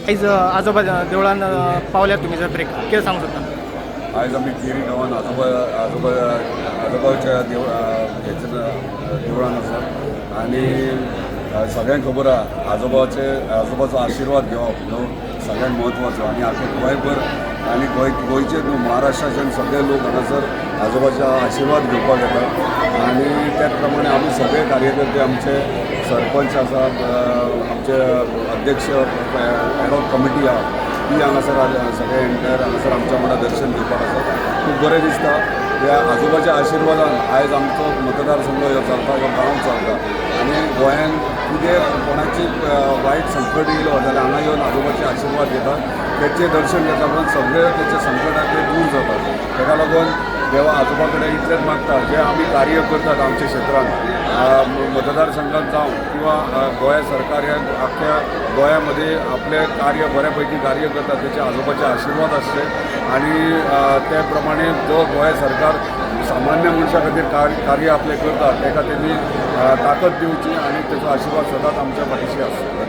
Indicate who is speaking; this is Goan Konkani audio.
Speaker 1: आयज आजोबा देवळान पावल्यात तुमी जर ब्रेक कितें सांगूंक सोदता?
Speaker 2: आयज आमी केरी गांवांत आजोबा आजोबा आजोबाच्या देव हेच्या देवळान आसा आनी सगळ्यांक खबर आहा, आजोबाचो आशिर्वाद घेवप हो सगळ्यांत म्हत्वाचो. आनी आख्खे गोंयभर आनी गोंय गोंयचे न्हू, महाराष्ट्राच्यान सगळे लोक हांगासर आजोबाचो आशिर्वाद घेवपाक येतात. आनी त्याच प्रमाणे आमी सगळे कार्यकर्ते, आमचे सरपंच आसा, आमचे अध्यक्ष, एडॉक कमिटी आहा, ती हांगासर सगळे एंटायर हांगासर आमच्या वांगडा दर्शन घेवपाक आसा. खूब बरें दिसता. ह्या आजोबाच्या आशिर्वादान आयज आमचो मतदारसंघ हो चलता, हो गांव चलता. आनी गोंयान कितें कोणाची वायट संकट येयलो जाल्यार हांगा येवन आजोबाचे आशिर्वाद घेता, तेचें दर्शन घेता उपरांत सगळे तेचे संकट आहा ते दूर जाता. तेका लागून देवा आजोबा कडेन इतलेंच मागता, जें आमी कार्य करतात आमच्या क्षेत्रांत, मतदारसंघात जावं किंवा गोंय सरकार ह्या आख्ख्या गोंयामध्ये आपले कार्य बऱ्यापैकी कार्य करतात, त्याचे आजोबाचे आशिर्वाद आसचे. आणि त्या प्रमाणे जो गोंय सरकार सामान्य मनशा खातीर कार्य आपलें करता, ताका तेणी ताकद दिवची आनी तेचो आशिर्वाद सदांच आमच्या फाटीशी आसचो.